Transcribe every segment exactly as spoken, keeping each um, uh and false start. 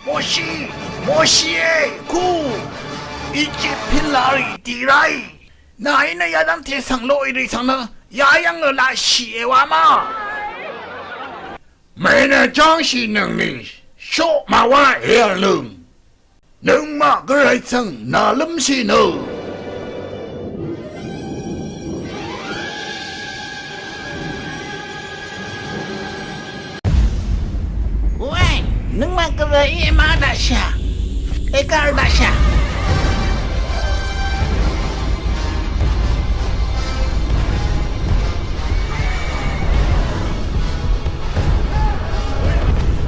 Moshi, Moshi e, ku, Egypt pil lari tirai. Nai nø yadang te sang lo iri sang nø yayang nø la shi e wa ma. Mena jang shi nøng ni sho ma wa e lung. Nøngmaq gvray svng nalømshì nø. Wē, nøngmaq gvray í èmá daqshà. Ègv̀l daqshà.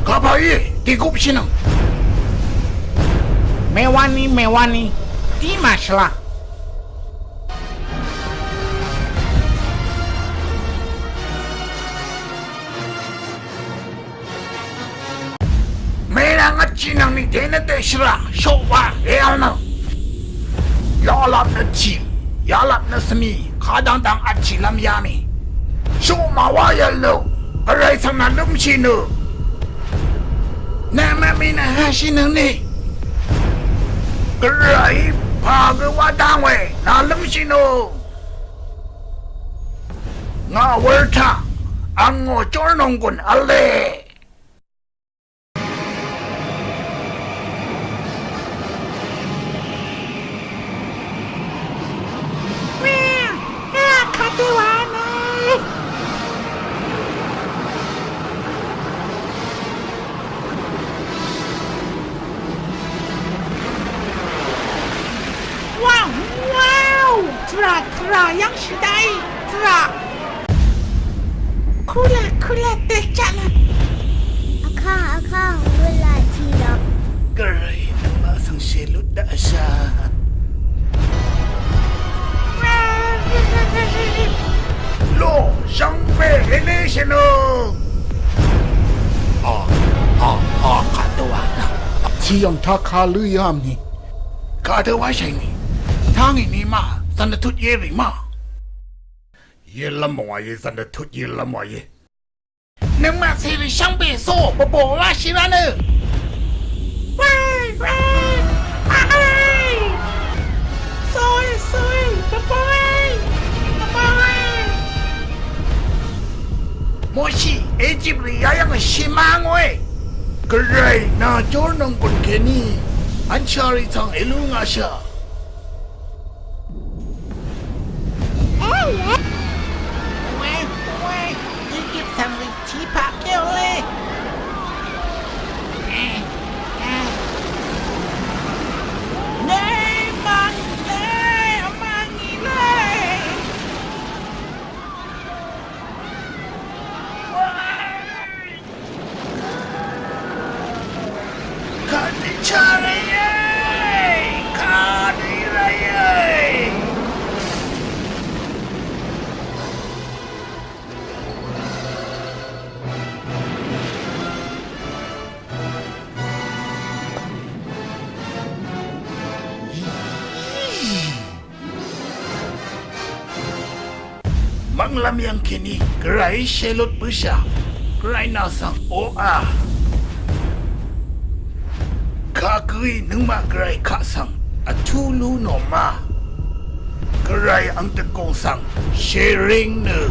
Kapà íe, dìgupshì nøng. Mèwani, mèwani, dí màshvla. Mènvng vtchì nvng nìte nø dèshvrà shoqwa èvl nø. Yalap nø tì, yalap nø svmi, kadv́ngdv́ng vtchì lv́m yamì. Shoqmà wá yv̀l nø, gvray svng nà lúmshì nø. Nvng nvmi nvng hashì nø ni. Gvray pà gø wá dv́ng we, nà lúmshì nø. Ngà wur taq, angò jórnònggùn v̄le. Wow, wow! Tvrà, tvrà, yv́ng shvdv́y, tvrà. Kula, kula, tø chaq nø. Akang, akang, wula tilo. Gvray, nøngmaq svng shèlut daqshà. Lo, shvngbe, èleshì nø. A, a, a, kadø wa nø. Tìyv̀ng taq kalø yamni. Kadø wáshàì ni. Tangì ni ma, zv̀n dvtut ye rì ma. Yelv́m wàye, zv̀n dvtut yelv́m wàye. Nøngmaq cèrì shvngbe so, bvbò wáshì ra nø. Wáì, wáì, wáì. Sóì, sóì, bvbòì, bvbòì. Moshi, Egypt rì yayv́ng shì ma ngòe. Gvray nà jórnònggùn kèní. Vnshà rì svng èlú ngà shà. Wē, wē, Egypt svng rì tiq paq kèole. Nē, mvngì lē, mvngì lē. Wē. Kadø chare ye! Kadø ire ye! Mv́nglv́m yv́ng kèní gvray shèlut bǿshà, gvray nà svng oqà. Kagǿí nøngmaq gvray kaq svng vtú lú nò ma. Gvray ang dvgùng svng shèring nø